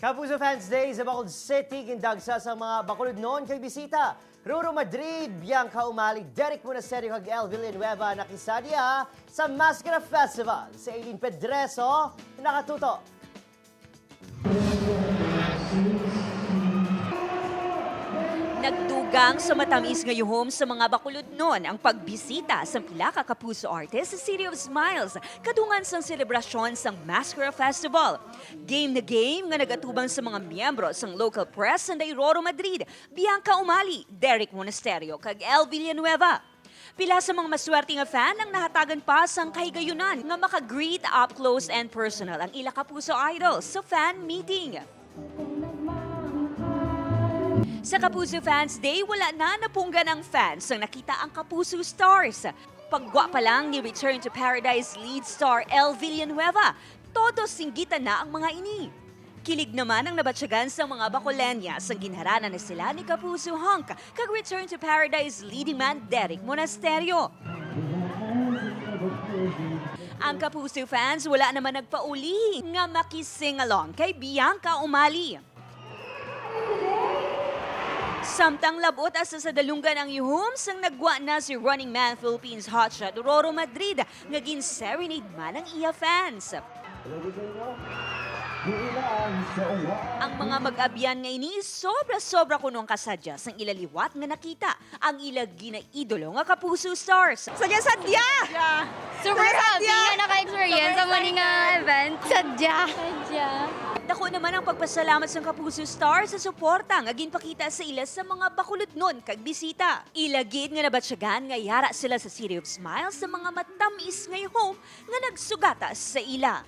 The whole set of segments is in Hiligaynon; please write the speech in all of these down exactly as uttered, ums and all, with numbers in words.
Kapuso Fans Day sa Bacolod City, gindagsa sa mga bakulodnon kag bisita. Roro Madrid, Bianca Umali, Derek Monasterio kag El Villanueva nakisali sa Maskara Festival. Si Aileen Pedreso nakatuto. Nagdugang sa matamis nga yuhom sa mga bakulodnon ang pagbisita sa pila ka kapuso artist sa City of Smiles, kadungan sang selebrasyon sang Maskara Festival. Game na game nga nagatubang sa mga miyembro sang local press, sanday Roro Madrid, Bianca Umali, Derek Monasterio, kag El Villanueva. Pila sa mga maswerte nga fan ang nahatagan pa sang kahigayunan nga maka-greet up close and personal ang ila kapuso idol sa fan meeting. Sa Kapuso Fans Day, wala na napunggan ang fans sang nakita ang Kapuso Stars. Paggwa pa lang ni Return to Paradise lead star El Villanueva, todos singgitan na ang mga ini. Kilig naman ang nabatyagan sang mga Bacolenya sang ginharanan na sila ni Kapuso Hunk kag Return to Paradise leading man Derek Monasterio. Ang Kapuso fans wala naman nagpauli nga makising along kay Bianca Umali. Samtang labot sa sadalunggan ang yuhom sang naggwa na si Running Man Philippines hotshot Roro Madrid nga gin-serenade man ang iya fans. Ang mga mag-abyan nga ini sobra-sobra kuno ang kasadya sang ila liwat nga nakita ang ila ginaidolo nga Kapuso Stars. Sadya-sadya! Super happy nga naka-experience sa muli nga event. Sadya! Sadya! Dako naman ang pagpasalamat sang Kapuso Stars sa suporta nga ginpakita sa ila sa mga bakulodnon kag bisita. Ila gid nga nabatyagan nga yara sila sa City of Smiles sa mga matamis nga yuhom nga nagsugata sa ila.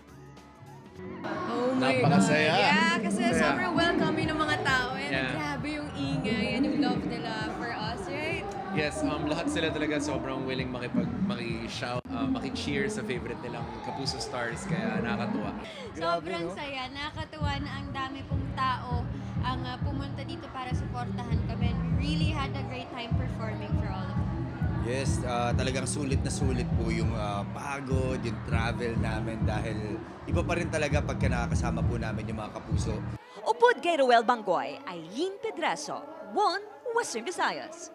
Oh my Napakasaya. God. Yeah, kasi Kaya, sobrang welcoming ng mga tao. And yeah. Grabe yung ingay and yung love nila for us, right? Yes, um, lahat sila talaga sobrang willing makipag, maki-shout, uh, maki-cheer sa favorite nilang Kapuso Stars. Kaya nakakatuwa. Sobrang no? Saya. Nakakatuwa na ang dami pong tao ang uh, pumunta dito para suportahan kami. And we really had a great time performing for all of them. Yes, uh, talagang sulit na sulit po yung uh, pagod, yung travel namin dahil iba pa rin talaga pagka nakakasama po namin yung mga kapuso. Upod kay Roel Banggoy, Eileen Pedraso, One Western Visayas.